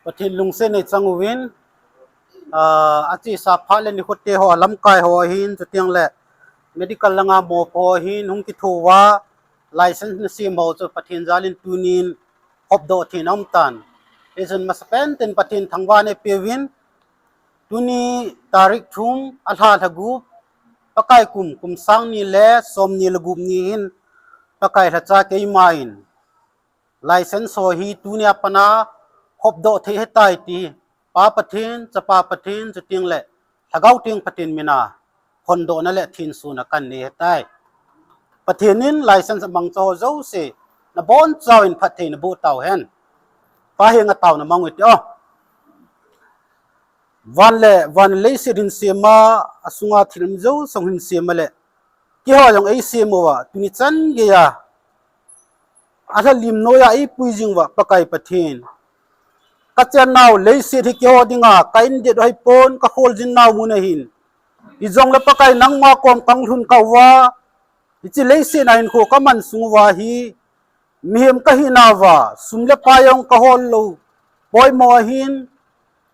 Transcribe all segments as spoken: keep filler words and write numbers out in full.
Pathen lungset nei chang uvin, ah, achesa phat le nikho te ho, lamkai ho ahin, chuteng le medical langa mopo ho ahin, hung kitho uva, license nasem ho chu Pathen jalin tunin hopdoh theina aum tan. Hijeh chun masapen in Pathen thangvah in eipeuvin, tuni tarik thum, alha lha gup, Pakai kum, kum sang ni le som ni le gup ni hin, Pakai lhacha keiman license ho hi tunia pat a hopdoh thei ahitai ti, Pa Pathen, Chapa Pathen, chuteng le Lhagao Theng Pathen mina phondohna le thensona kanei ahitai. Pathen in license amangcha ho jouse nabonchauvin phatthei naboh tauhen. Pa henga taona mang uvin te o. Van le van, leiset hinsema, asunga thil um jouse hinsema le keiho jong eisem uva, tuni chan geiya alhalim noiya eipui jing uva Pakai Pathen, kachen nau leiset hi keiho dinga ka indet u ahipon, kakholjin nau mun ahin. Hijongle Pakai, nangma kom kanglhun kah uva, hiche leiset a hinkho kaman sung uva hi, mihem kahi nauva, sum le pai jong kahol lou poimo ahin,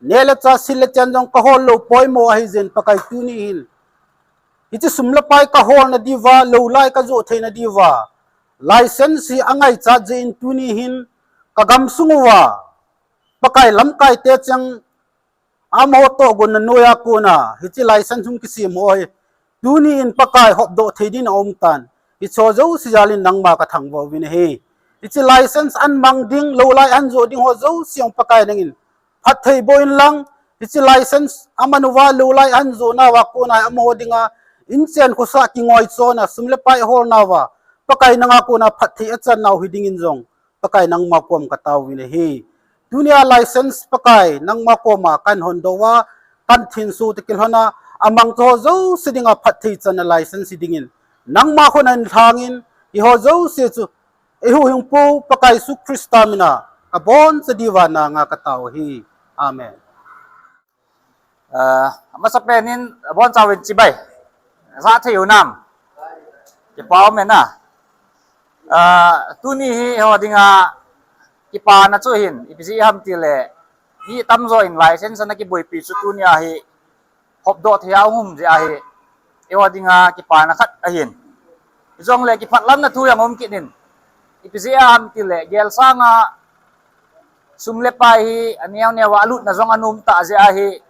neh le chah, sil le chen jong kahol lou poimo ahi jeh in Pakai, tuni hin hiche sum le pai kaholna diuva, lou lai kajoh theina diuva license hi angaichat jeh in tuni hin kagamsung uva Pakai, lamkai te cheng, amaho tohgon noiya kona hiche license hung kisem ho hi, tuni in Pakai, hopdoh thei din aum tan. Hiche jouse jalin nangma kathangvah uvin ahi. Hiche license ahin mang ding, lou lai ahin joh ding ho jouse jong Pakai, nangin phatthei boh in lang, hiche license aman uva lou lai ahin joh nauva kona amaho dinga inchen khosah kingoichon a sum le pai ahol nauva Pakai, nanga kona phatthei achan nau hiding in jong Pakai, nangma kom katao uvin ahi. Tunia license Pakai, nangma koma kahin hondoh uva, kahin thenso toh kilhon a, amangcha ho jouse dinga phatthei channa license hiding in nangma khut a nalhangin, hiho jouse chu eihuhhingpu Pakai Jesu Christa mina kaboncha diuva nanga katao ahi. Amen. Ah, amasapen in abonchauvin chibai. Jah thei u nam? Kipa um e na. Ah, tuni hi eiho dinga kipana chu hin, ipi jeh ham tile, mi tamjo in license ana kiboipi chu tunia hi hopdoh thei a um jeh ahi. Eiho dinga kipana khat ahin. Hijongle kiphatlamna thu jong um kit in. Ipi jeh ham tile, gel sanga sum le pai hi aneo neo a alutna jong anom tah jeh ahi.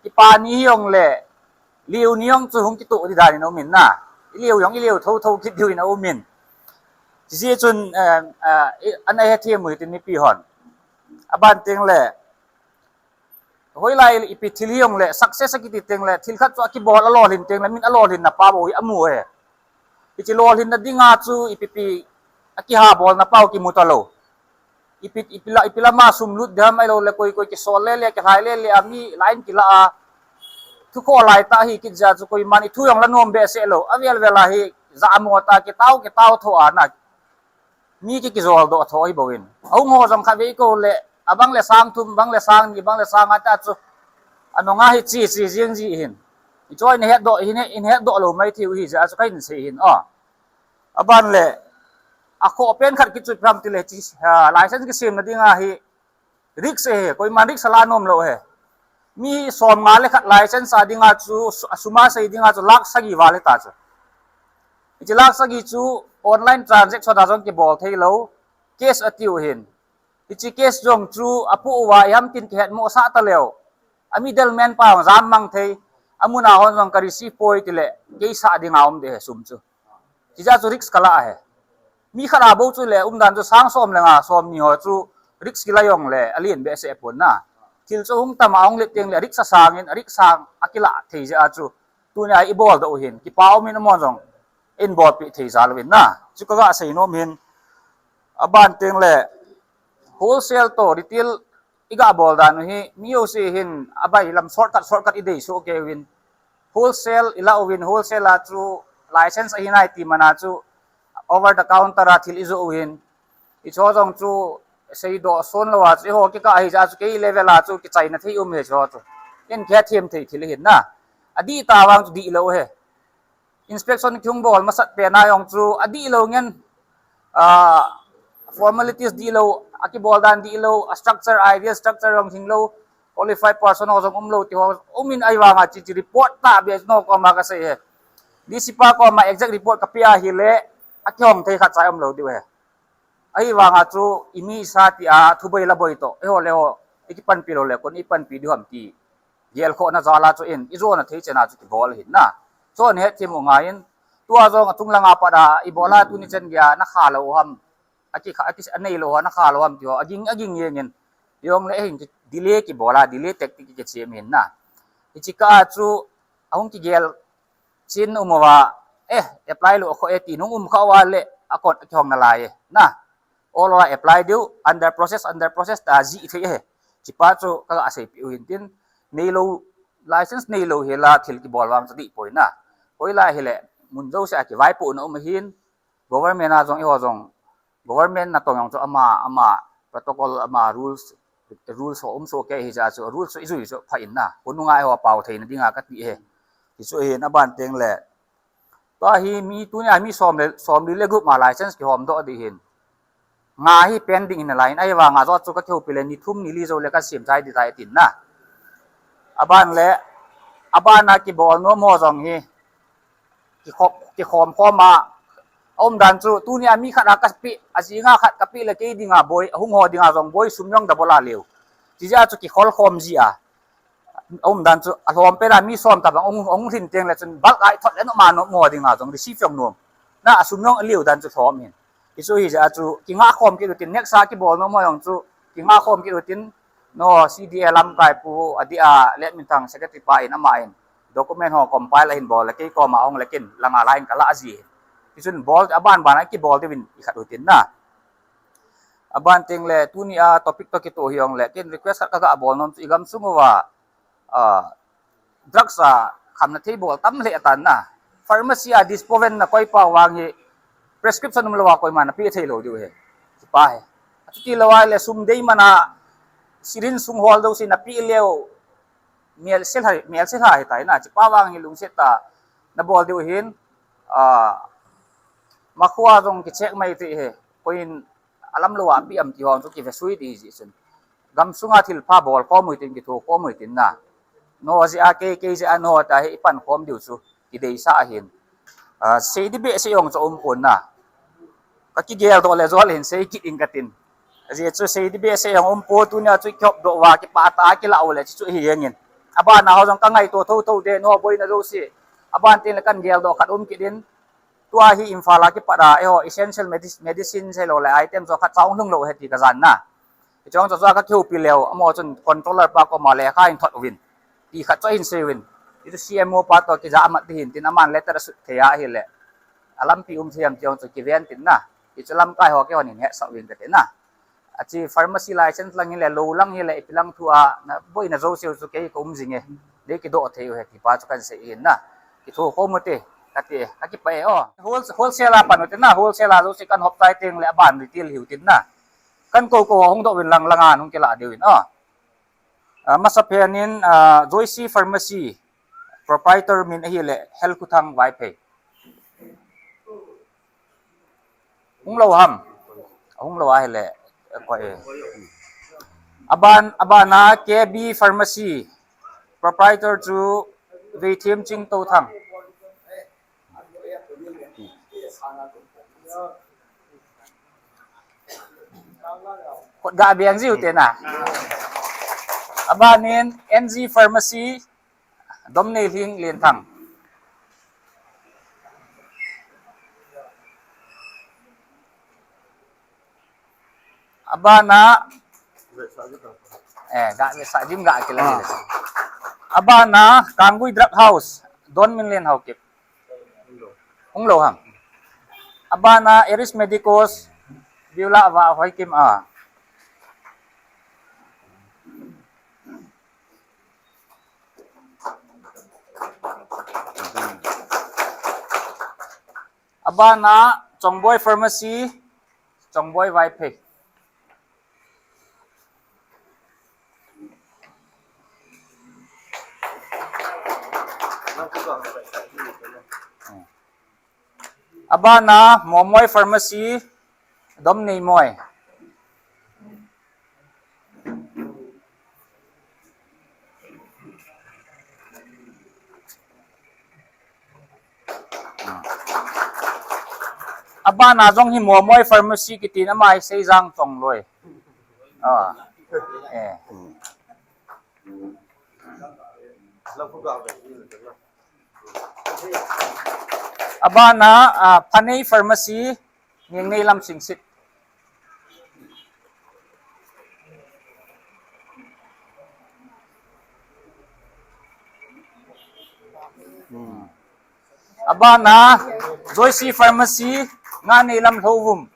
Kipa ni hijongle, liu ni jong chu hung kitoh di dan in aum in na. Iliu jong iliu thotho kit diu in aum in. Hijeh chun, eh, eh, i, ana hethem u hitin mipi hon. Aban teng le, hoilai ipi thil hijongle, success akiti teng le, thil khat chu akibol alolhin teng le, min alolhinna pa bou hi amu e. Hiche lolhinna dinga chu ipi pi akihabolna pa u kimu talou. Ipi, ipi la, ipi lama sum lut ding ham ahilou le, koi, koi kisol le le, kilhai le le, a mi line kila a. Thu kho lai tah hi kit jeh a chu koiman ithu jong la nom behseh lou. Avel vel a hi, ja mo ta kitao, kitao tho a na. Mi ki kijol doh tho ahi bou in. Ahung ho jong khatvei kou le, abang le sang thum, bang le sang ni, bang le sang nga ta chu. Anunga hi chi, chi jing ji hin. Ichoi in hetdoh, hin, in hetdoh lou mai thei u hi jeh a chu kahin sei hin. O. Aban le, akhoh pen khat kichu pham tile chi, ah, license kisemna dinga hi risk e, koiman risk ala nom lou e. Mi som nga le khat license a dinga chu, su-, asuma sei dinga chu lakh sagi val hita chu. Hiche lakh sagi chu online transaction a jong kibol thei lou, cash atiu hin. Hiche cash jong chu apoh uva iham tin kihetmo sah taleu. A middleman pa jong jam mang thei, amun a hon jong ka receive poi tile, kei sah dinga um ding ahi sum chu. Hijeh a chu risk kala ahi. Mi khat a bou chu le umdan chu sang som le nga, som ni ho chu risk kila jongle alen behseh pon na. Thil chu hung tam a hung let teng le risk asang in, risk sang akila thei jeh a chu. Tunia ibol doh u hin, kipa um in amon jong, eibolpi thei jal uvin na. Chu kaga sei nom hin, aban teng le wholesale toh retail iga bol dan u hi, mi jouse hin abailam shortcut, shortcut idei soh kei uvin. Wholesale ila uvin, wholesale a chu license ahi nai ti man a chu over the counter a thil ijoh u hin. Hicho jong chu seidoh son lou a chu eiho kikah ahi jeh a chu kei level a chu kichaina thei um e hicho chu. Ken kihethem thei thil ahin na. Adih tah vang chu dihlou ahi. Inspection kihung bol masat pen a jong chu adihlou ngen, ah, Formalities dihlou, akibol dan dihlou, a structure, ideal structure jong hinglou, qualified person ho jong umlou ti ho um in, ahivanga hiche report tahbeh chu nangho koma kasei e. DC pa koma exact report kapeh ahile, akihong thei khatcha umlou diu ahi. Ahivanga chu imi sa tia thuboi laboi toh, eiho le eiho ikipanpi lou le kon ipanpi diu ham ti gelkhohna jal a chu in, ijona thei chan a chu kibol ahin na. Chun hetthem u ngai in, tua jong achung langa pat a ibol a tuni chan geiya nakha lou ham, aki, aki, anei lou ho, nakha lou ham ti ho, aging, aging jeng in, jong le hin delay kibol a, delay tactic kichem ahin na. Hiche kah a chu ahung kigel chin um uva, eh, apply lou akhoh e ti nung um kha uva le, akon akihong nalai e na. Ol ol a apply diu, under process, under process tia jih thei e. Hiche pa chu kaga seipeh u hintin, neilou, license neilou hela thil kibol vang chu dih poi na. Hoilai hile, mun jouse a kivaipohna um ahin, government a jong, eiho jong, government natong jong chu ama, ama protocol, ama rules, rules ho um soh kei hijeh a chu, rules chu ijui chu pha in na. Khonunga eiho pao theina dinga kati e. Hichu ahin, aban teng le, tua hi mi tunia mi som le, somli le gup ma license kihom doh ding ahin. Nga hi pending in alai in, ahivanga joh chu kakihoupi le ni thum ni li jou le kasem chai ding tai tin na. Aban le, aban a kibol nom ho jong hi, kikhom, kikhom khom a, aum dan chu, tunia mi khat a kapeh, ajinga khat kapeh le kei dinga boi, ahung ho dinga jong boi, sum jong double a leu. Hijeh a chu kikhol khom ji a. Aum dan chu, alhom pen a mi som tabang, ahung, ahung lhin teng le chun, bulk a ithot le nom a nom ho dinga jong, receive jong nom. Na, asum jong aleu dan chu lhom ahin. Hichu hijeh a chu, kingah khom kit utin, next a kibol nom ho jong chu, kingah khom kit utin, no, CDA lamkai pu, adeh a, Letminthang secretary pa in, ama in, document ho compile ahin bol le, kei koma ahung le kin, langa la in kalah ji ahin. Hichun bol, aban ban a kibol diuvin, ikhat utin na. Aban teng le, tunia topic toh kitoh hijongle, ken request khat kaga bol nom chu, igamsung uva, ah, drugs a khamna thei bol tam lheh atan na. Pharmacy a dispoven na koi pau vang hi prescription umlou a koima napeh thei lou diu ahi. Hiche pa hi. Achuti lou a le sum deiman a syringe sung hol jouse napeh leu melse lha, melse lha ahitai na. Hiche pa vang hi lungset tah a nabol diu ahin, ah, makhoa jong kicheck mai thei ahi. Koiin alam lou a apeh am ti ho chu kivesui ding ahi jeh chun. Gamsunga thilpha bol khom u hitin, kitho khom u hitin na. No jeh a kei, kei jeh a no tia hi ipan khom diu chu kideisah ahin. Ah, sei ding behseh jong chu umpon na. Kakigel doh le jol hin sei kit ing katin. Ajeh chu sei ding behseh jong umpon, tunia chu kihop doh uva, kipah tah a kilah u le, hichu hi jeng in. Aban a ho jong kangaito thotho ding, no boina jouse. Aban teng le kan gel doh khat um kit in. Tua hi Imphal a kipat a, eiho essential medis-, medicine hilou le item jo khat cha hung lhung lou ahi ti kajan na. Hiche jong chu kakihoupi leu, amaho chun controller pa koma lekha ahin thot uvin. Ti khat chu ahin sei uvin. Hichu CMO pa toh kija amat ding ahin tin aman letter asut thei a ahile. Alampi um thei am ti jong chu kiven tin na. Hichu lamkai ho keihon hin hetsah uvin kati na. Ache pharmacy license lang hile, lou lang hile, ipi lang thu a, naboina jouse u chu kei kaum jing e. Nei kidoh thei u ahi ti pa chu kahin sei ahin na. Kitho khom u hite, kati, kakipah e o. Whole-, wholesale a pan u hite na, wholesale a jouse kahin hop chai teng le aban retail hiu tin na. Kahin kou kou a hung doh uvin lang langa hung kilah diu vin o. Ah, masapen in, ah, Joyce Pharmacy, proprietor min ahile Helkhuthang Vaiphei. Hung lou ham? Hung lou ahile, koi e. Aban, aban a KB Pharmacy, proprietor chu Veithemching Touthang. Khut ga beng jiu te na. Aban in NG Pharmacy, Domneilhing Lenthang. Aban a, eh, ga vetsah jing ga kila. Ah. Aban a, Kanggui Drug House, Donminlen Haokip. Hung lou ham? Aban a, Eris Medicos, Beulah Vahhoikim a. Aban a, Chongboi Pharmacy, Chongboi Vaiphei. Aban a, Momoi Pharmacy, Domneimoi. Abana jong hi Momoi Pharmacy kitin, ama hi Seijang Chongloi. Ah. Eh. Abana, ah, Phanei Pharmacy, Ningnei Lamsingsit. Hmm. Abana, Joyce Pharmacy, Nganei Lam Lhouvum.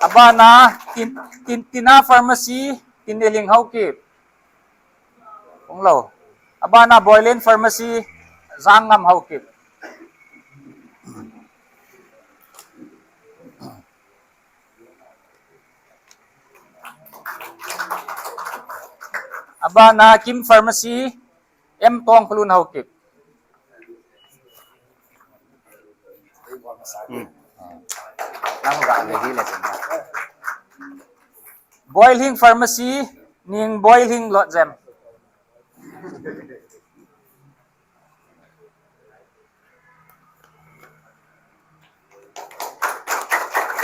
Abana, Tin, Tin, Tina Pharmacy, Tinneling Haokip. Hung lou. Abana, Boylen Pharmacy, Jangngam Haokip. Abana, Kim Pharmacy, M Tongkholun Haokip. Hmm. Nang ga le hi le. Boilhing Pharmacy, Ning Boilhing Lotjem.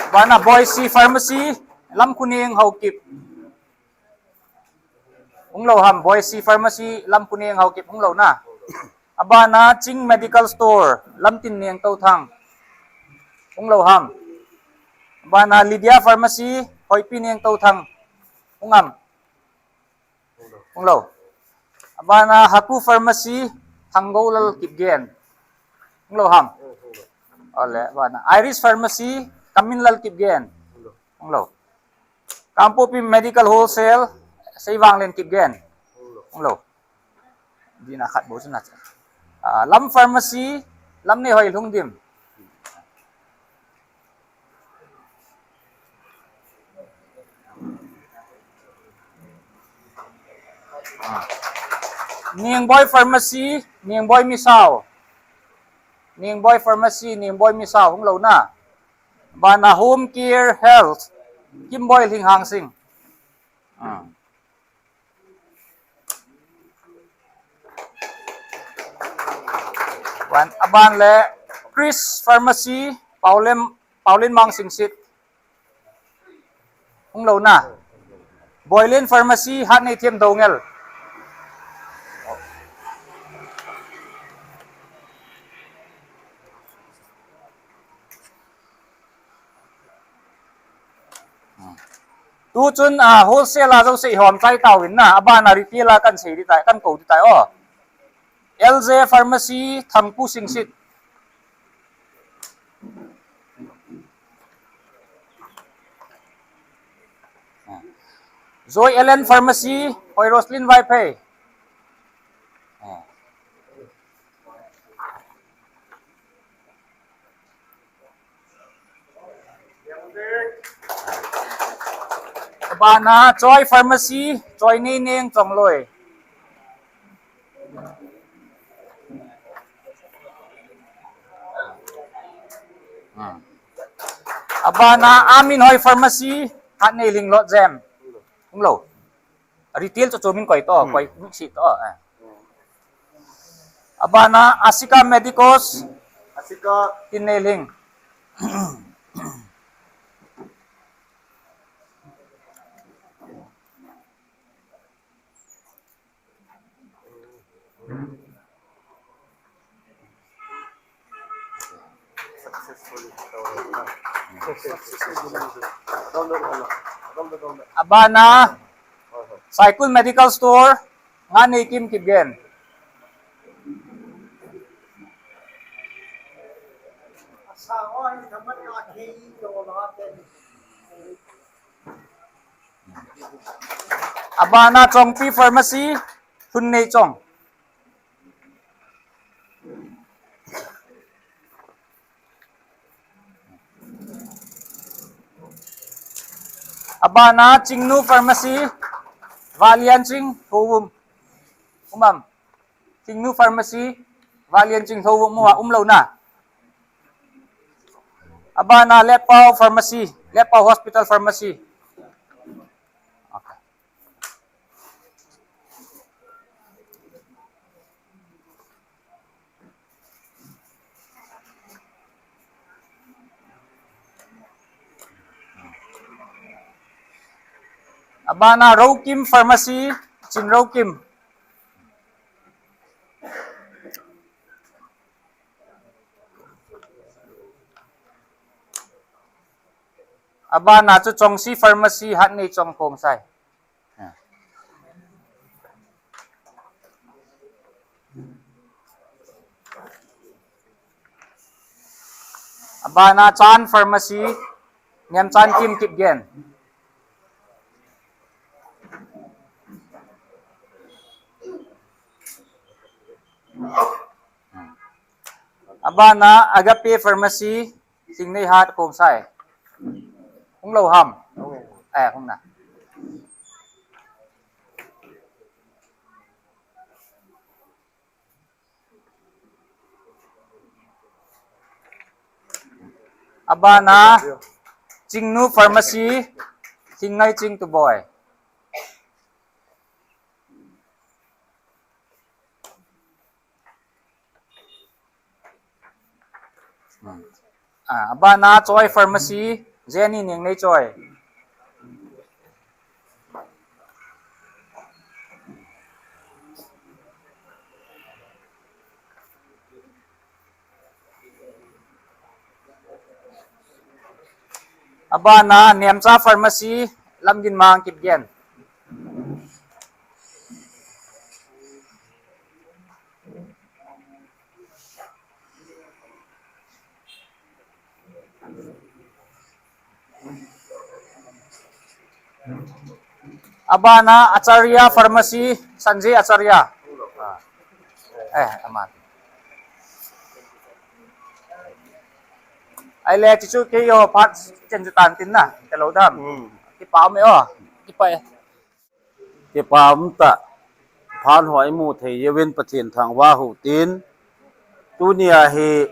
Abana, Boise Pharmacy, Lamkhuneng Haokip. Hung lou ham, Boise Pharmacy, Lamkhuneng Haokip, hung lou na. Abana, Ching Medical Store, Lamtinneng Touthang. Hung lou ham. Abana, Lydia Pharmacy, Hoipineng Touthang. Hung ham. Hung lou. Abana, Haku Pharmacy, Thanggoulal Kipgen. Hung lou ham. Ole, abana, Iris Pharmacy, Kaminlal Kipgen. Hung lou. Kangpokpi Medical Wholesale, Seivanglen Kipgen. Hung lou. Dina khat bou chu na. Ah, Lam Pharmacy, Lamneihoi Lhungdim. Ah. Ningboi Pharmacy, Ningboi Misao. Ningboi Pharmacy, Ningboi Misao, hung lou na. Abana, Home Care Health, Kimboi Lhinghangsing. Ah. Aban, aban le Chris Pharmacy, Paulin, Paulin Mangsingsit. Hung lou na. Boilin Pharmacy, Hatneithem Doungel. Tu chun, ah, wholesale a jouse i hom chai tauvin na, abana retail a kan sei ding tai, kan kou ding tai o. L J Pharmacy, Thangpu Singsit. Joy Ellen Pharmacy, Hoi Roslyn Vaiphei. Abana Choi Pharmacy, Choi Neineng Chongloi. Abana Aminhoi Pharmacy, Hatneilhing Lotjem. Hung lou. Retail chu chu min koi to, koi mixi to, eh. Abana Asika Medicos, Asika Tinneilhing. Abana Saikul Medical Store, Nganeikim Kipgen. Abana Chongpi Pharmacy, Lhunneichong. Abana Chingnu Pharmacy, Valianching Lhouvum. Um am. Thingnu Pharmacy, Valianching Lhouvum, um a, umlou na. Abana Letpao Pharmacy, Letpao Hospital Pharmacy. Okay. Abana Rokim Pharmacy, Chin Rokim. Abana chu Chongsi Pharmacy, Hatneichong Khongsai. Abana Chan Pharmacy, Nemchankim Kipgen. Abana Agape Pharmacy, Singneihat Khongsai. Hung lou ham? Eh, hung na. Abana Chingnu Pharmacy, Singnaiching Tuboi. Hmm. Ah, abana Choi Pharmacy, Jenny Ningneichoi. Abana Nemcha Pharmacy, Lamginmang Kipgen. Abana Acharya Pharmacy, Sanjay Acharya. Ah. Eh, aman. Ahile, chuchu keiho phat chen chu tan tin na, ka lou dam. Hmm. Kipa um e o. Kipa e. Kipa um tah, phat ho imu thei uvin Pathen thangvah u hitin, tunia hi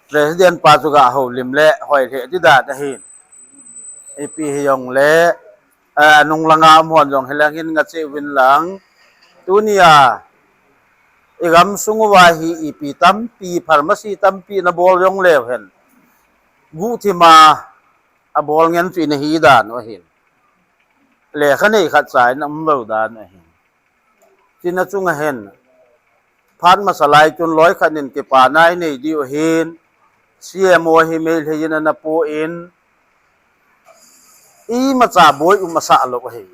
President pa chu ga houlim le hoi lheh ding dan ahin. Ipi hijongle, eh, nung langa um hon jong hileng hin ngah cheh uvin lang. Tunia, i gamsung uva hi ipi tampi, pharmacy tampi na bol jongleu hen. Guhthima, abol ngen chu ina hi dan u ahin. Lekha nei khat cha in um lou dan u ahin. Tina chunga hin, phat masa lai chun loi khat in kipana inei diu ahin, C M O hi Meitei in ana pon, imacha boi um asah lou ahi.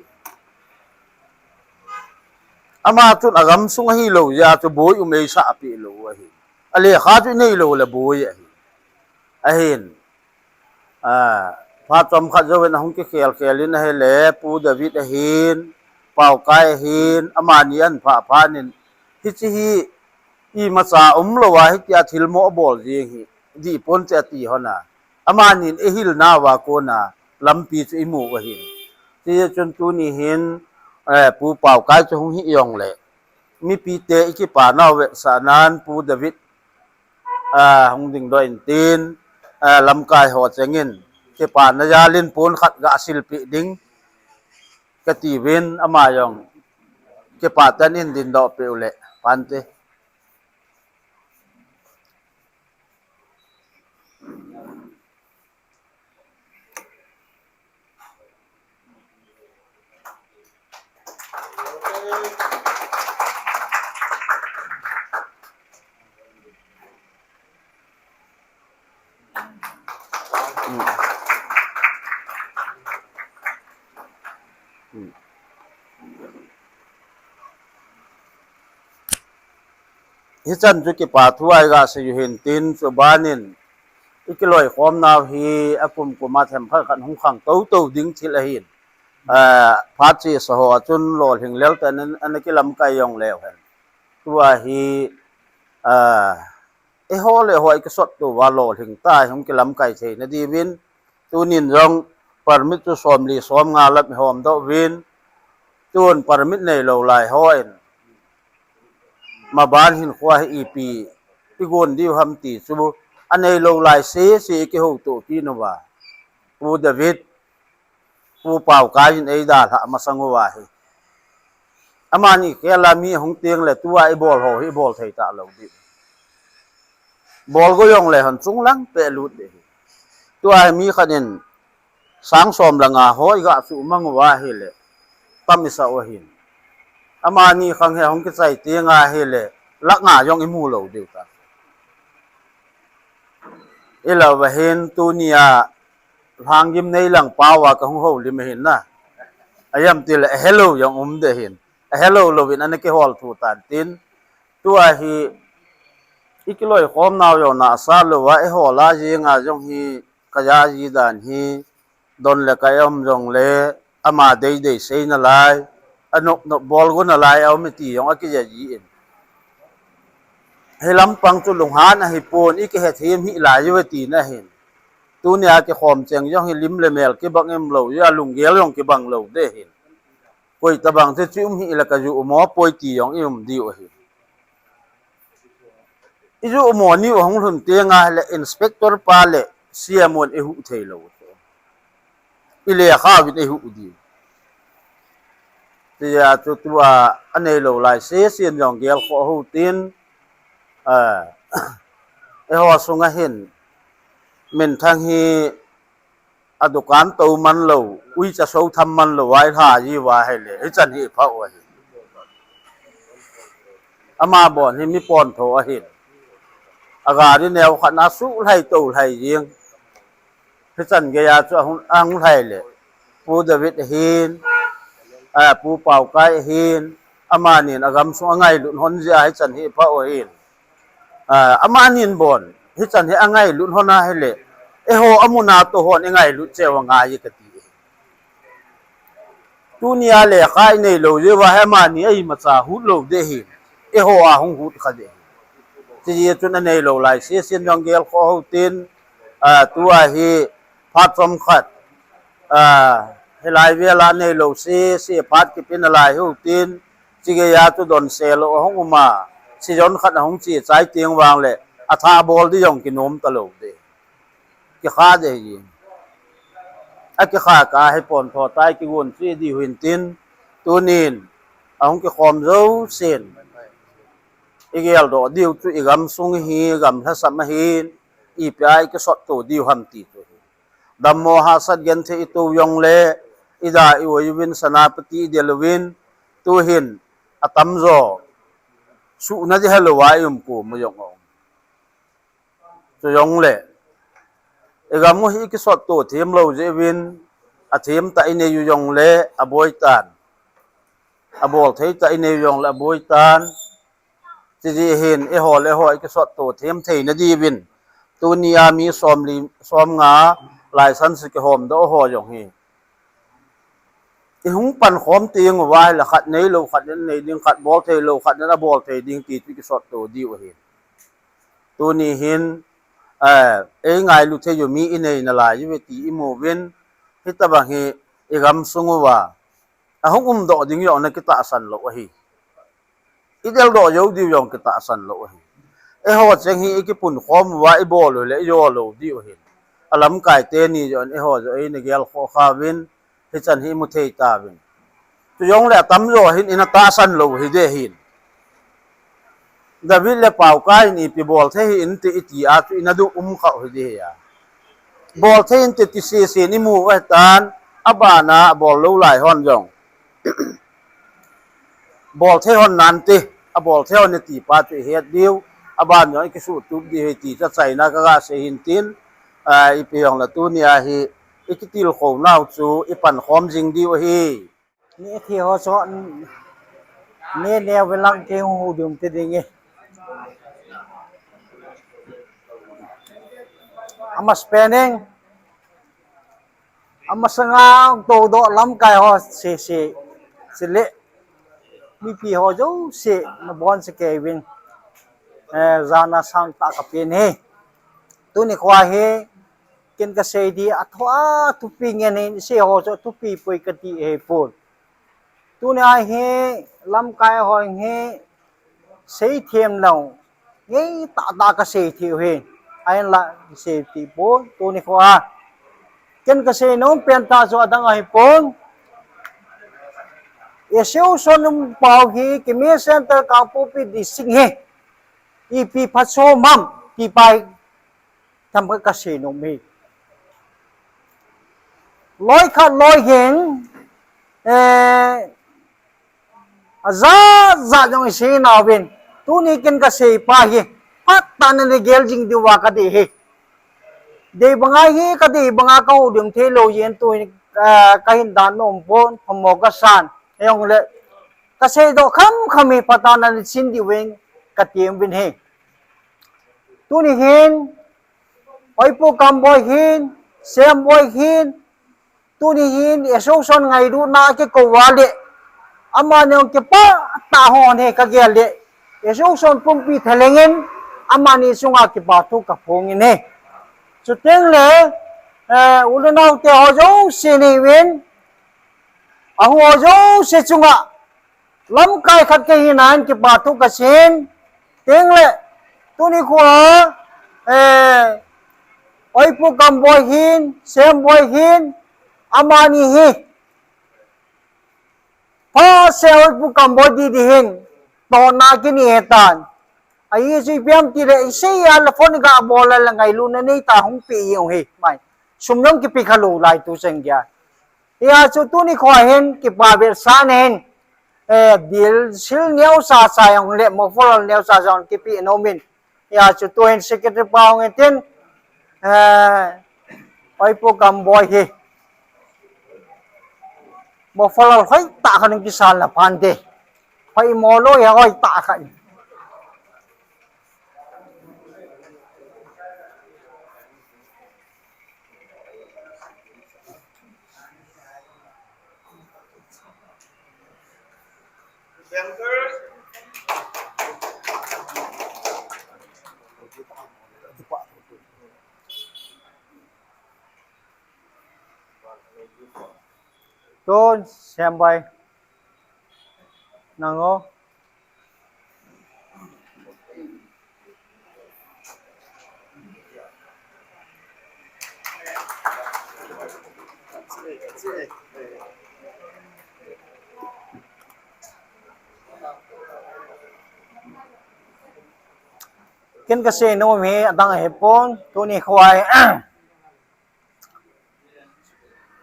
Ama chun agamsung ahilou jeh a chu boi um eisah peh lou ahi. Alekha chu inei lou le boi ahi. Ahin. Ah, phat chomkhat jouvin ahung kikhel khel in ahile, Pu David ahin, Paokai ahin, amani ahin phah phat in, hiche hi imacha umlou a, hitia thilmoh abol jing hi, dih ponte ati hon a. Amanin eihilna uva kona lampi chu imu u ahin. Hijeh chun tuni hin, eh, Pu Paokai chu hung hih jongle, mipite ikipanau vetsahnan Pu David, ah, hung dingdoh intin, ah, lamkai ho chengin, kipana jalin pon khat ga silpeh ding, katiuvin, ama jong, kipah tah in dingdoh peh u le, pante. Hichan chu kipa thu a iga sei u hintin, chubanin ikiloikhomnau hi akum kum a themkhat khat hung khang toto ding thil ahin. Ah, phat chesa ho a chun lolhing lel tah in ana kilamkai jongleu hen. Tua hi, ah, eiho le eiho ikisot tou va lolhing tah a hung kilamkai theina diuvin, tunin jong permit chu somli somnga lam ihomdoh uvin, Tun permit neilou lai hon, maban hin kho hi ipi igon diu ham ti chu, aneilou lai sese ikihoutoh kit uva. Pu David, Pu Paokai in eidalhah masang uva hi, amani khel a mi ahung teng le tua ibol ho hi ibol thei talou ding. Bol go jong le hon chunglang peh lut ding hi. Tua hi mi khat in sang som le nga ho iga suhmang uva ahile, tam isah u ahin. Amani khang hi ahung kichai teng ahile, lakh nga jong imu lou diu ta. Ilah uva hin tunia lhanggim neilang pao a kahung houlim ahin na. Ajam tile ahelou jong um ding ahin. Ahelou louvin ana kihol thu tan tin. Tua hi ikiloikhom nau jong nasa louva, eihol a jeng a jong hi kaja ji dan hi, don le kai aum jongle, ama deidei sei nalai, anop nop bol go nalai aum e ti jong akija ji in. Hilam pang chu lunghan ahipon, ikihethem hih lai uve tina ahin. Tunia kikhom cheng jong hi lim le mel kibang em lou, alunggel jong kibang lou ding ahin. Koi tabang chu chi um hih le kaju um o poi ti jong ium diu ahi. Iju um o niu ahung lhun teng ahile inspector pa le C M un eihuh thei lou. Ilekha uvin eihuh diu. Tia chu tua aneilou lai sesen jong gelkhoh hou tin, a, eiho sunga hin minthang hi adukan tou man lou, uicha sou tham man lou, vai lha ji uva ahile, hichan hi pha u ahi. Ama bon hi mi pontho ahin. Agari neo khat na asuh lhai tou lhai jing. Hichan gei a chu ahung, ahung lhai le, Pu David ahin, a, Pu Paokai ahin, amanin agamsung angailut hon jeh a hichan hi pha u ahin. A, amanin bon, hichan hi angailut hon ahile, eiho amun a tou hon ingailut cheh uva ngai kati. Tunia lekha inei lou jeh uva hi amani a imacha hut lou ding ahi. Eiho a hung hut kha ding. Tijeh chun aneilou lai sesen jong gelkhoh hou tin, a, tua hi phat chomkhat, a, hilai vel a neilou sese phat kipeh nalai hou tin, chigei a chu donse lou ahung um a, season khat ahung che chai teng vang le, atha bol ding jong kinom talou ding. Kikha ding ahi. Akikha kah a hi pontho tah a kigon chu idiu hin tin, tunin ahung kikhom jousen igeldoh diu chu igamsung hi, gam lhasam ahin, ipi a ikisot to diu ham ti chu hi. Dammo hahsat genthei ito jongle, ida i-oi uvin, Senapati idel uvin, tuhin atamjo suhna ding helou a i-um kom u jong aum. Chujongle, igam u hi ikisot to them lou jeh uvin, athem tah inei u jongle aboi tan. Abol thei tah inei u jongle aboi tan. Tijeh hin, eiho le eiho ikisot to them theina diuvin, tunia mi somli, somnga license kihomdoh ho jong hi, ihung pankhom teng uva ahile khat neilou khat in anei ding, khat bol theilou khat in abol thei ding ti chu ikisot to diu ahi. Tuni hin, eh, eingailu thei u mi inei nalai uve ti imu uvin, hitabang hi igamsung uva ahung umdoh ding jong ana kitahsan lou ahi. Ideldoh jou diu jong kitahsan lou ahi. Eiho cheng hi ikipunkhom uva ibol u le ijou lou diu ahi. Alamkai teni jong eiho jong eina gelkhoh kha uvin, hichan hi imu thei tauvin. Chujongle atamjo hin ina tahsan lou hiding ahin. David le Paokai in ipi bol thei hih inte iti a chu ina duh um kha u hiding ahi a. Bol thei inte ti sesen imu u ahitan, abana abol lou lai hon jong bol thei hon nante, abol thei hon e ti pa chu ihet diu, aban jong ikisuhtup diu ahi ti chu achaina kaga sei hin tin, a, ipi jongle tunia hi ikitilkhou nau chu ipankhom jing diu ahi. Mithi ho chu, n-, ne neo velang ke hu dum te ding e. Ama spending, ama sanga to do lamkai ho se se, se le. Mipi ho jouse nabonchauvin, eh, jana sangtah kapen e. Tuni khoa hi, ken kasei di, athoa thupi ngen hin, sei ho chu thupi poi kati ahipon. Tuni a hi lamkai ho hi seithem lou, ngeitah tah kasei thei u hi. Ahinla seiti pon, tuni khoa ken kasei nom pen tah chu adang ahipon. Association umpau hi Kimi Center Kangpokpi District hi ipi phatchom ham ti pa hi themkhat kasei nom hi. Loi khat loi hin, eh, ajat jat jong isei nauvin, tuni ken kasei pa hi phatah in nagel jing diuva kadei hi. Dei banga hi, kadei banga kahoulim thei lou jeh in tuni, eh, kahin dan nom pon, phamo kasan. Hijongle kasei doh khamkham hi phatah in nasin diuvin kati uvin hi. Tuni hin, Oipu Kamboi hin, Semboi hin, tuni hin association ngailutna akikou uva le, amani jong kipah tah hon hi kagel le, association pumpi thalheng in amani chunga kipa thu kaphong in hi. Chuteng le, eh, u le nao te ho jouse nei uvin, ahu ho jouse chunga lamkai khat kahina in kipa thu kasei in, chuteng le, tuni khoa, eh, Oipu Kamboi hin, Semboi hin, amani hi phatseh Oipu Kamboi didi hin, tohna kinei ahitan. Ajeh chu ipi ham itile, isei a le phone gabol a le ngailutna neitah hung peh jeng u hi mai. Sum jong kipe khalou lai tuchan geiya. Hijeh chun tuni khoa hin kipa vetsahna hin, eh, dilsil neocha cha jong le, mofalal neocha jong kipe nom in. Hijeh chun tuhin secretary pa hung in tin, eh, Oipu Kamboi hi mofalal hoitah khat in kisan la phante. Hoimo lou hi hoitah khat in. Tun, Semboi. Nang o. Ken kasei nom hi adang ahipon, tuni khoa hi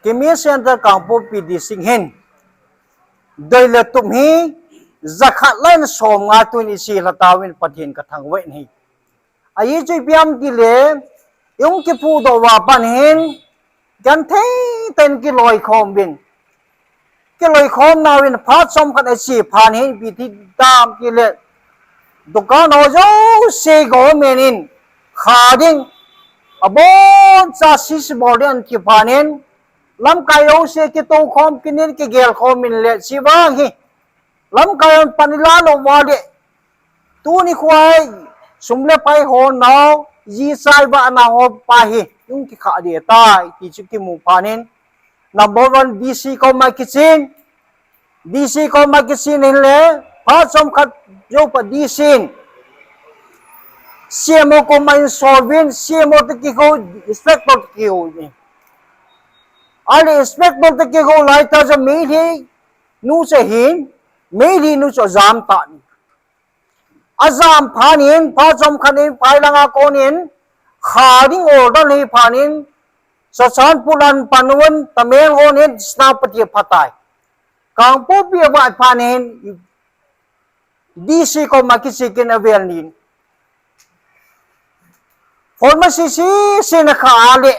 Kimi Center Kangpokpi District hin doi le tup hi jakhat le somnga tun ise lha tauvin Pathen kathangvah in ahi. Ajeh chu ipi ham itile, i hung kiphudoh uva pat hin genthei tah in kiloikhom uvin. Kiloikhom nauvin phat chomkhat ache phat hin ipi ti dam itile, dukan ho jouse government in kha ding, aboncha seize bol ding ahin ti phat in, lamkai jouse kitoukhom, kinin kigelkhom in le chuvang hi lamkai hon pan ilah lou uva le, tuni khoa hi sum le pai ho nao, jichai vahna ho pa hi hung kikhah ding ahitai ti chu kimu phat in, number one D C koma kichen, D C koma kichen in le, phat chomkhat jou pat D C in C M O koma in sol uvin, C M O toh kihou, inspector toh kihou uvin. Ahile inspector toh kihou laitah chu Meitei nu chu ahin, Meitei nu chu ajam tan. Ajam phat in, phat chomkhat in, phai langa kon in, kha ding order ahi phat in, Churachandpur ahin pan uvin, Tamenglong in, Senapati aphatai. Kangpokpi avai phat in, D C koma kichen in avel nin. Pharmacy sese in akha a le,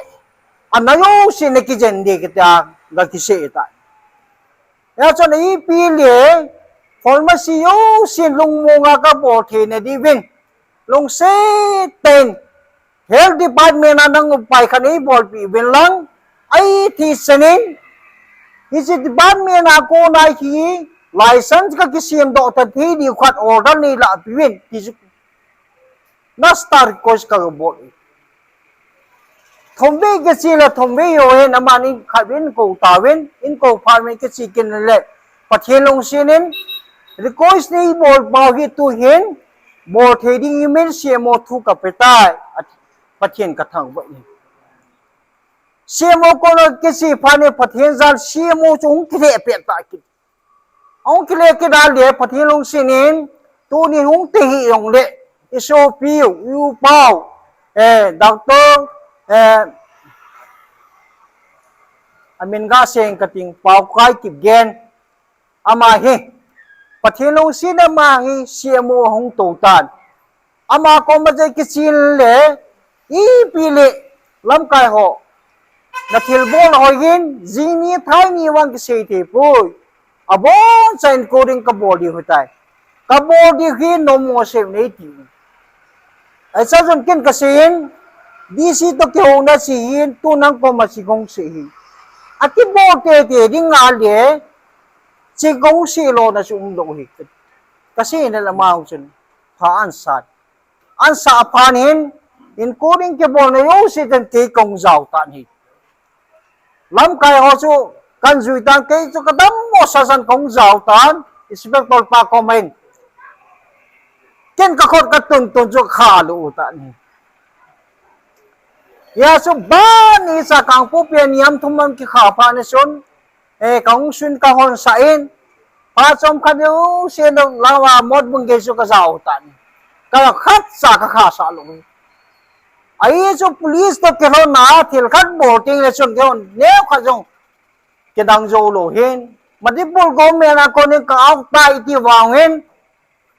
ana jouse in akijen ding kiti a, gakisei tai. Hijeh chun ipi le, pharmacy jouse in lungmonga kabol theina diuvin, lungset tah in, Health Department a nang upai khat neibolpeh uvin lang, ahi thei chan in, hiche department a kona hi license kakisem doh ta thei diu khat order neilah peh uvin, ti chu Master request kabol e. Thumvei kiche le thumvei jou hin amani khatvei in kou tauvin, in kou phat in kiche kin le, Pathen lungset in, request nei bol pau hi tuhin, bol thei ding in C M O thu kape tai, a Pathen kathangvah in. C M O koma kiche phat in Pathen jal C M O chu hung kile pet ta kit. Hung kile kit a le Pathen lungset in, tuni hung te hih jong le, i sopi u, i u pau, eh, doctor, eh, amin gasei inge kating, Paokai Kipgen, ama hi, Pathen lungset in ama hi C M O hung tou tan. Ama koma jong kichen le, ipi le, lamkai ho, na thilbol na hoi hin, jing ni thai ni vang kisei thei poi. Abon chan encoding kabol diu hitai. Kabol diu hi nom mo se nei ti. Ahi sa jong ken kasei in, D C to kihouna si hin, tu nang koma si kong si hin. Akibol tete ding a le, si kong si lona chu um lou hi. Kasei na la mau chun, pha an sat. An sa phat in, encoding kibol na jouse ten kei kong jao tan hi. Lamkai ho chu kan jui tan, kei chu kadam mo sa san kong jao tan, inspector pa koma in. Ken kakhut katun tun chu kha lou tan hi. Hia chu bani sa Kangpokpi a niam thum man kikha phat in chun, eh, kahung sun kahon sa in, phat chomkhat jouse lou lawa Motbung gei chu kajao tan. Kakhat sa kakha sa lou. Ahi chu police to kilhon a, thil khat bol teng le chun kilhon, neokhat jong kidang jou lou hin. Manipur government a konin ka out tai ti vang hin,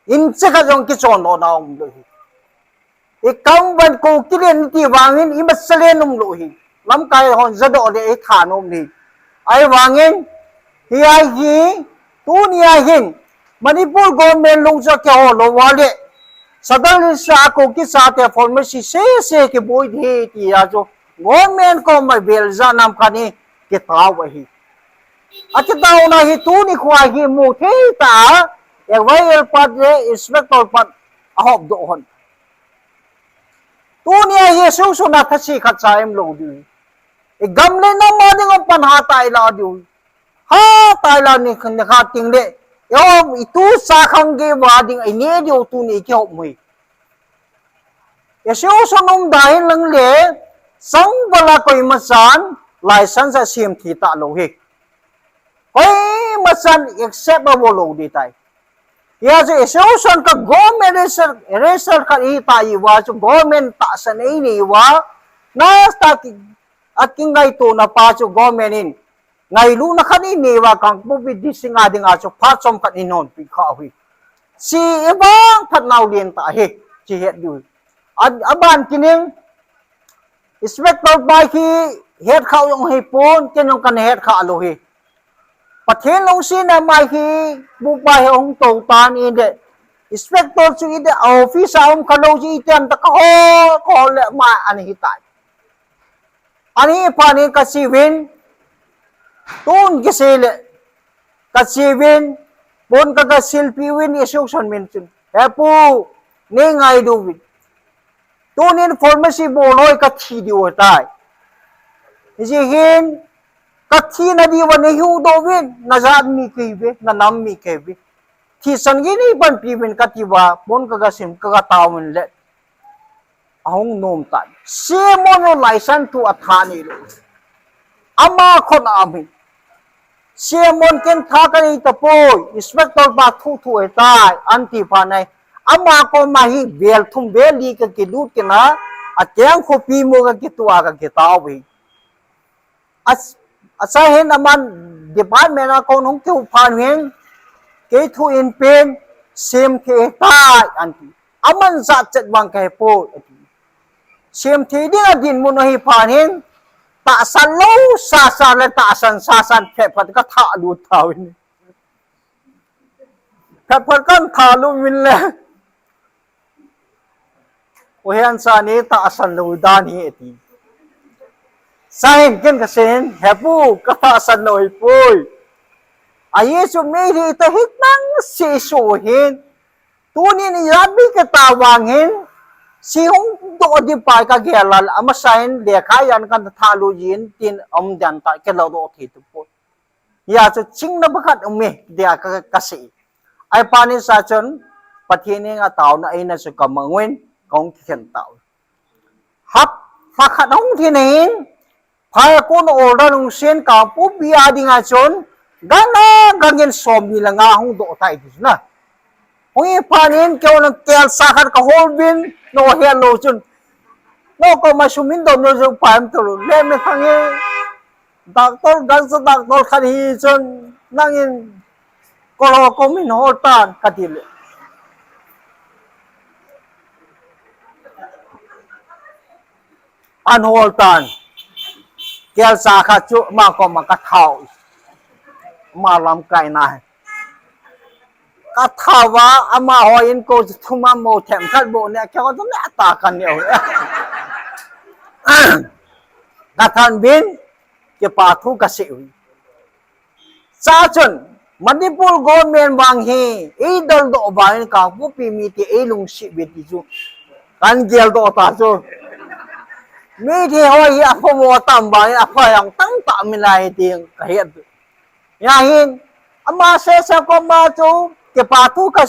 inch khat jong kichon lona um lou hi. I kam van ko kilen ti vang hin, i masalen um lou hi. Lamkai hon jadoh le i thanom ni. Ahi vang hin, hi ahi hi, tuni ahin, Manipur government lung chu kiho lou va le, Sadar Hills a ko kisate pharmacy sese kiboi di ti a chu, government koma vel ja nam khat ni kitao ahi. Akitaona hi tuni khoa hi mu thei ta, F I R pat le inspector pat ahop doh hon. Tuni ahi suhsuna thase khat cha em lou diu. I gam le nam a ding a pan ha tai la diu. Ha tai la ni khan kha ting le. Yo, i tu sa khang gei va ding i ne diu tuni kihop mui. Association um da hin lang le, sang vala koima chan, license a sem thei ta lou hi. Koima chan accept a vo lou di tai. Hia chu association ka government register, register khat i ta i va chu government tahsan ei nei va, na ta ki, a kingaito na pa chu government in ngailutna khat i nei va Kangpokpi district a ding a chu phat chomkhat in hon pi kha hi. Chi i vang phat nau lien ta hi, chi het diu. A, aban kining, inspector pa hi het kha jong hi pon, ken jong kan het kha lou hi. Pathen lungset in ama hi, bu pa hi hung tou tan in de. Inspector chu i de office a um kha lou chi i tem ta ka ho, ka ho le ma an hi tai. Ani phat in ka chi uvin, tun kisei le, ka chi uvin, pon ka ka silpi uvin, i suk son min chun. He pu, nei ngai diu vin. Tunin pharmacy bol hoi ka thi diu tai. Hijeh hin, ka thina diu va nei huhdoh uvin, na jat mi kei ve, na nam mi kei ve. Thisan gei nei panpi uvin ka ti uva, pon ka ka sim, ka ka tao uvin le. Ahung nom tan. Simon u license thu atha nei lou. Ama khut a um hi. Simon ken tha ka nei tapoi. Inspector pa thu thu ahitai. An ti phat in. Ama koma hi vel thum vel li ka kilut kit in. Akeng khopi mo ka kitu a ka kitao uve. As-, asa hin aman department a kon hung kihup phat in. Kei thu in pen sem thei tai an ti. Aman jachat vang ka hepoi, ati. Sem thei ding a dinmun ahi phat in, tahsan lou, sasan le tahsan, sasan, phet phat ka tha lut tauvin. Phet phat kan tha lut uvin le. U Hiansa ni tahsan lou dan hi, ati. Sa hin ken ka sei in, hepu, ka tahsan lou hipoi. Ahi chu mi hi ta hit nang si su hin. Tunin ijat bik ka ta vang hin, si hung doh di pai ka gel a, amasa hin lekha jan kan tha lut jin tin um dan ta ke lo doh thei tu poi. Hia chu chingna pakhat um e, tia ka, ka sei. Ahivangin sa chun, Pathen henga taona eina chu ka mang uvin, ka hung kikhen tauve. Hapta khat hung lhin in, phai a kon order hung sen Kangpokpi a dinga chun, gang a gangin som ni le nga hung doh tai ti chu na. Hung hi phat in keiho nang kel sa khat ka hol uvin, no helou chun. No koma sum in dom lou chu pa em tolu. Le me thang e. Doctor, gangsa doctor khat hi chun nangin kolo komin hol tan kati le. An hol tan. Kel sa khat chu ama koma ka thau. Ama lamkai na. Ka thau va, amaho in ko chu thum a mo them khat bou ne, keiho chu ne ta ka neo. Ka than uvin, kipa thu ka sei uvin. Cha chun, Manipur government vang hi, ei daldoh vangin Kangpokpi mite ei lungset uve ti chu. Kan geldoh ta chu. Mite ho hi apha mo tam vangin apha jong tam ta mi lai ti ka het. Hia hin, ama sese koma chu, kipa thu ka,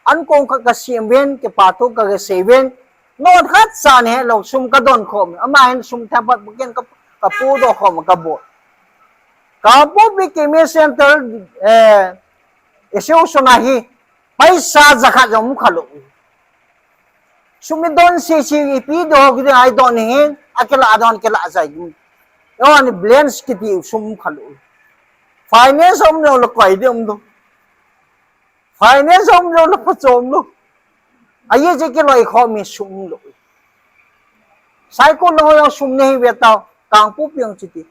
an kong ka, ka sem uvin, kipa thu ka, ka sei uvin, non khat cha ne lou sum ka don khom, ama hin sum themkhat bukin ka, ka pudoh khom ka bol. Kangpokpi Khemi Central, eh, Association a hi, paisa jakhat jong um kha lou. Sum i don sese ipi doh kiti ai don hin, a kila don kila jai. Yo ani balance kiti sum kha lou. Finance um lou le koi di um do. Finance um lou le pha chom lou. Aye je kiloi khomi sum lou. Saikul lou jong sum nei ve tao, Kangpokpi jong chuti.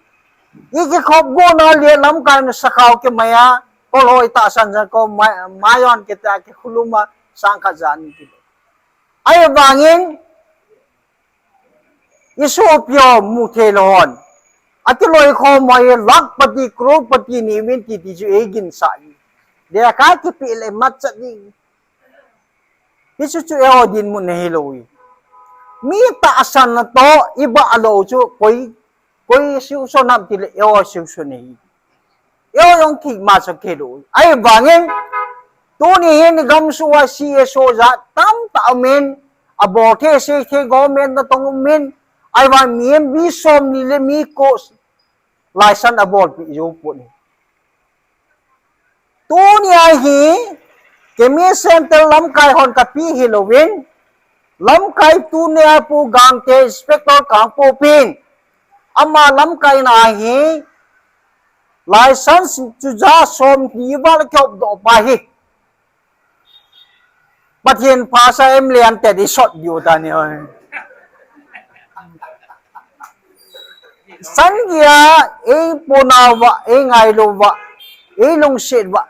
I kikhop go na le lamkai na sakhao kimai a, kolhoi tahsan jan ko mai, mai jong kita kikhulum a, sang khat jan ni kilo. Ahivangin, i sopi ho mu thei lou hon. Akiloi khom ho hi lakhpati, crorepati nei uvin ti ti chu ei ginsah e. Lekha kipe le matchet ding. Hichu chu eiho dinmun ahi lou e. Mi tahsan na toh, i bah lou chu, koi, koi association ham ti le eiho association ahi. Eiho jong thei ma sa kei lou. Ahivangin, tuni hin i gamsung a C S O jat tamtah um in, abol thei sei thei government natong um in, ahivang mi, mi som ni le mi ko license abolpeh jou pon ahi. Tuni a hi, Khemi Central lamkai hon ka pe hi louvin, lamkai tuni a Pu Gangte Inspector Kangpokpi in, ama lamkai na hi, license chu ja som ni val kop doh pa hi. Pathen phasah em le an te di sot diu ta ni oi. San gei a, ei pona uva, ei ngailu uva, ei lungset uva,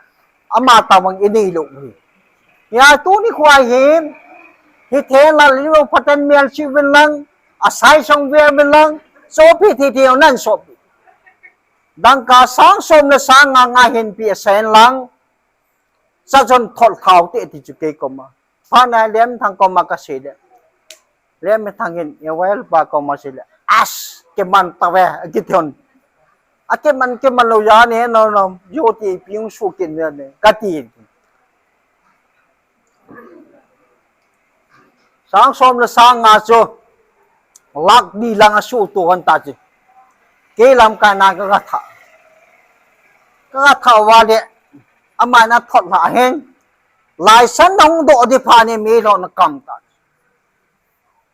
ama tobang i neilou u hi. Hia tuni khoa hi, hi thei la lilo patan mel chi vin lang, asai song ve vin lang, sopi thi thi nan sopi. Dangka sang som le sang nga nga hin pe asen lang, Sa chun thot khao te ti chu kei koma. Pha nai Lemthang koma ka sei le. Lemthang hin, e well pa koma sei le. As, kiman tave, kiti hon. A kiman, kiman lou ja ne, no, no, yo ti piung su kin ne, ne, ka ti. Sang som le sang nga chu, lakh ni lang a suhtuh hon ta chu. Kei lamkai na ka, ka tha. Ka, ka tha uva le, ama na thot lha hen. License na hung doh di phat in, Meitei ho na kam ta.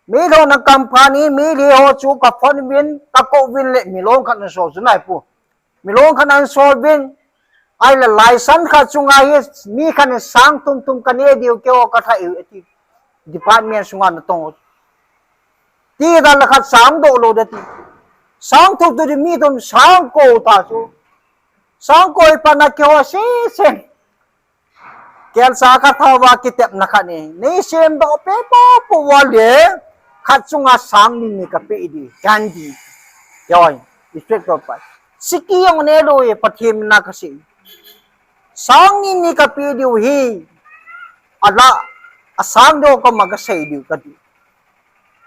Meitei ho na kam phat in, Meitei ho chu ka phone uvin, ka kou uvin le, mi lom khat na so chu nai pu. Mi lom khat an sol uvin, ahile license khat chunga hi mi khat in sang thum thum ka ne diu keiho ka thah u ati. Department sunga natong u. Ti dan le khat sang doh lou de ti. Sang thum tu di mi thum sang ko ta chu. Sang ko i pa na keiho se se. Kelsa ka tha uva kitepna khat ni. Nei sem doh pe po po uva le. Khat chunga sang ni ni ka pe di. Kan di. Yoi. Inspector pa. Siki jong ne lou e Pathen min a ka sei. Sang ni ni ka pe diu hi. Ala. A sang doh koma ka sei diu ka ti.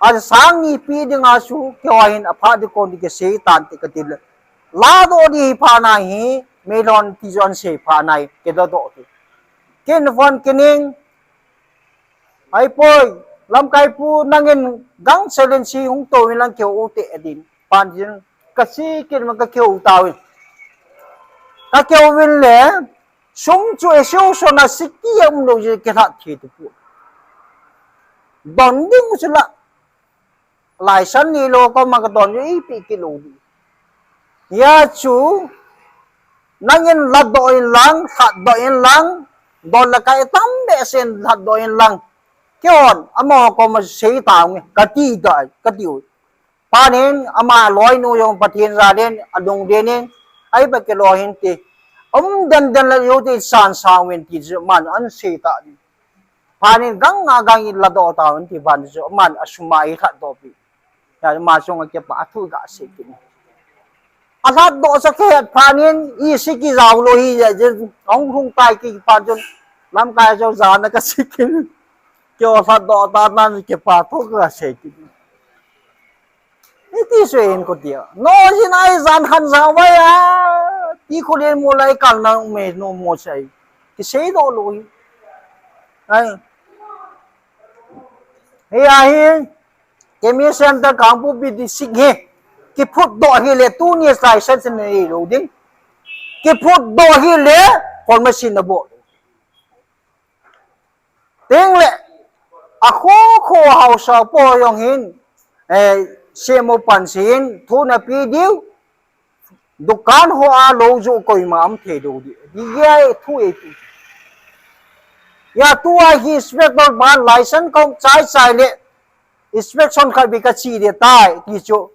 A sang ni pe dinga chu, keiho hin apha di kon di kisei tan ti ka ti le. La doh di hi phat na hi, Meilhon ti chu an sei pha nai, kidodoh ti. Kin phone kining, "Ai poi, lamkai pu nangin gang challenge hung to in lang keu u te adin." Pan jin, ka si kin ma ka keu ta win. Ka keu win le, sum chu e siu so na siki a um lo ji ke that thi tu pu. Don ding chu la. Laisan ni lo ko ma ka don ju ipi kilo di. Hia chu, nangin latdoh in lang, lhatdoh in lang, don la kai tam behseh in lhatdoh in lang. Kihon, amaho ko ma sei ta nge, ka ti da, ka ti u. Panin, ama loinu jong Pathen jal in, adung den in, ai ba kilo hin ti. Um den den la yo ti san sang wen ti chu man an sei ta ni. Panin gang a gang in latdoh ta un ti ban chu man a sum a i lhatdoh pi. Ya ma sung a kipa a thu ga sei kin. A lhatdoh sa ke panin i si ki jao lo hi ya jin ong hung tai ki pan chun lamkai jo ja na ka sei kin. Kio lhatdoh ta nan kipa thu ga sei kin. Iti sui in ko tia. No jin ai jan han ja wai a. Ti ko len mo lai kal na me no mo sai. Ki sei doh lo hi. Ai. Hei a hi. Kemi center Kangpokpi district hi. Ki phut doh hi le tu ni sai san san nei lo ding. Ki phut doh hi le kon ma sin na bo. Ting le, a kho kho haosa po jong hin, eh, semo pan sin, thu na pi diu, dukan ho a lo ju koima um thei do di, di ye thu e pi. Ya tu a hi inspector ban license kong chai chai le, inspection khat bi ka chi de tai, ti chu,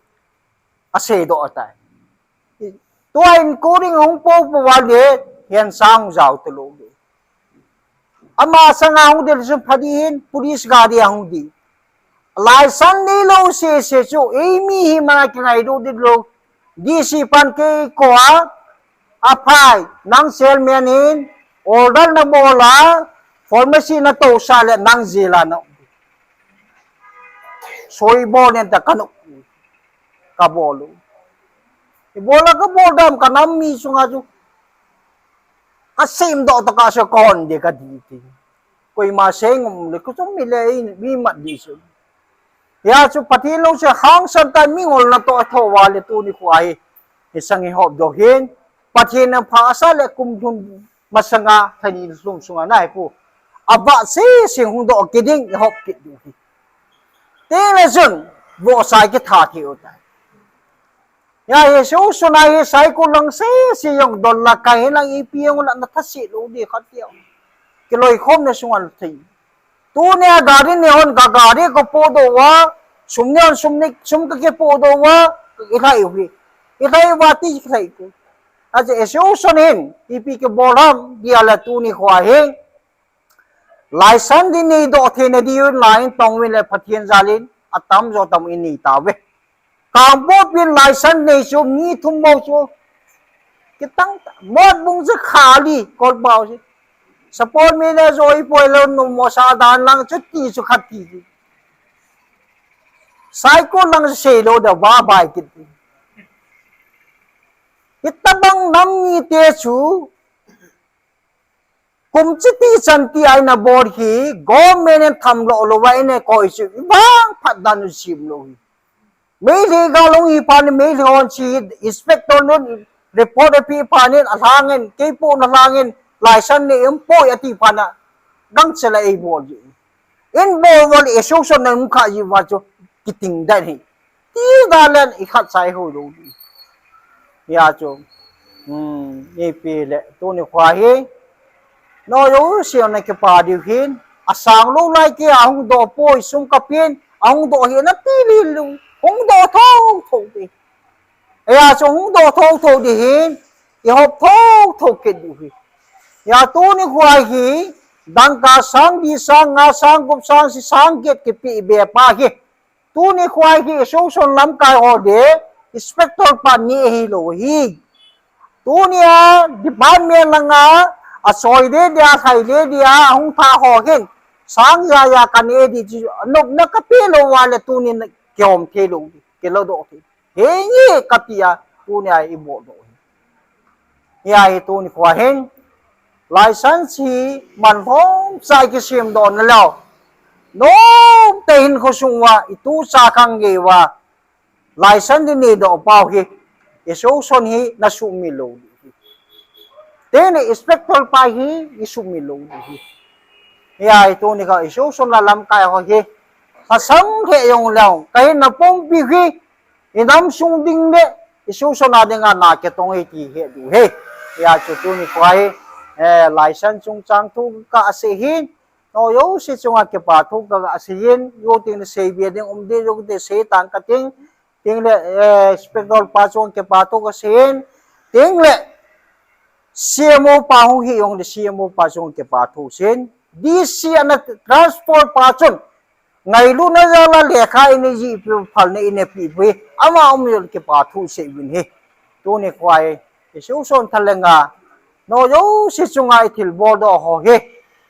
a sei doh tai. Tua in kuring hung po po va le, hian sang jao to lo le. Ama sanga hung del sun phadi hin, police gari a hung di. Laisan nei lo se se chu, ei mi hi mana ki ngai do dit lo. D C pan ke ko a, a phai, nang salesman hin, order na bol a, pharmacy na to sa le, nang jela na. Soi bol nen ta kanu. Ka bol u. I bol a ka bol dam ka nam mi sunga chu. Ka sem doh to ka so kon de ka di ti. Koima seng um le ku chom mi le i mi mat di su. Ya chu Pathen lo se hang san ta mi ngol na to tho wa le tu ni khu ai. Hi sang hi hop do hin. Pathen na pha sa le kum thum masanga thani lhum sunga nai pu. Ava se se hung do kiding hop kit du hi. Te le jun vo sai ki tha thi u ta. Ya hi su su na hi sai ku lang se se yong dol la ka hi lang ipi yong la na tha si lu di khat ya. Ki loi khom ne sunga thei. Tu ne gari ne hon ka gari ko po do wa. Sum ne hon sum ne sum ka ke po do wa. I thai u hi. I thai wa ti thai ku. Ache, e, solution hin, ipi ke bol ham, dia la tu ni khua hin. Laisan di nei doh thei na di un la in tong win le Pathen jal in, atam jo tam in nei ta ve. Kangpokpi in laisan nei chu, mi thum mo chu. Kitang ta, mot bung chu khali, kol bau chu. Support mi le jo i poi lo nu mo sa dan lang chu ti chu khat ti chu. Sai ko lang sei lo da ba bai kit. Hitabang nam mite chu, kum chiti chanti a ina bol hi, government in tham lo lo va ina koi chu, ibang phat dan u sim lo hi. Meitei ga long hi pan, Meitei hon chi, inspector nun report a pi pan in, a hlang in, kei po na hlang in, laisan ne em poi ati pan a, gang chela ei bol ji. In bol bol e solution na um kha ji va chu, kiting dan hi. Ti da len i khat sai ho lo di. Ya chu. Hmm, ipi le tu ni khua hi. No yo sio na kipa diu hin. Asang lo lai ki ahung do poi sum ka pin. Ahung do hi na ti li lu. Hung do tho tho di. Ya chu hung do tho tho di hin. I hop tho tho kit diu hi. Ya tu ni khua hi. Dangka sang di sang nga sang gup sang si sang get kipi be pa hi. Tuni khua hi solution lamkai ho de, inspector pa ni hi lo hi. Tuni a department langa, a soi de dia, thai de dia, hung tha ho hin. Sang ya ya ka ne di chi, nop na ka pe lo wa le tuni na kiom the lo, ke lo do the. He ni ka pi a, tuni a i bo do hi. Hia hi tuni khoa hin license hi manlhom cha i kisemdoh nalou, nomtah in khosung uva i tucha khang gei uva license i neidoh pau hi, i solution hi na sumil lou ding hi. Tuni inspector pa hi i sumil lou ding hi. Hia hi tuni kha i solution la lamkai ho hi, lhasam lheh jong leu, kahin na pumpi hi i nam sung ding le i solution a dinga na kitong hi ti het diu ahi. Hia chu tuni khoa hi, eh, license chungchang thu kasei hin, nao jouse chunga kipa thu kaga sei in, jou teng le sei be ding um ding, jou teng le sei tang kating, teng le, eh, inspector pa chunga kipa thu kasei in, teng le C M O pa hung hi jong le C M O pa chunga kipa thu sei in, D C ana transfer pa chun ngailutna jal a lekha i nei jih peh u, phalna i nei peh u hi, ama um jong le kipa thu sei uvin ahi. Tuni khoa hi, i solution thalheng a, nao jouse chunga i thil boldoh ho hi,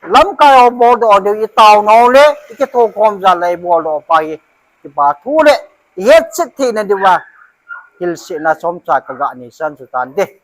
lamkai ho boldoh diu i tao nau le, i kithokhom jal a i boldoh pa hi, kipa thu le i hetchet theina diuva hilsetna chomcha kaga nei san chu tan te.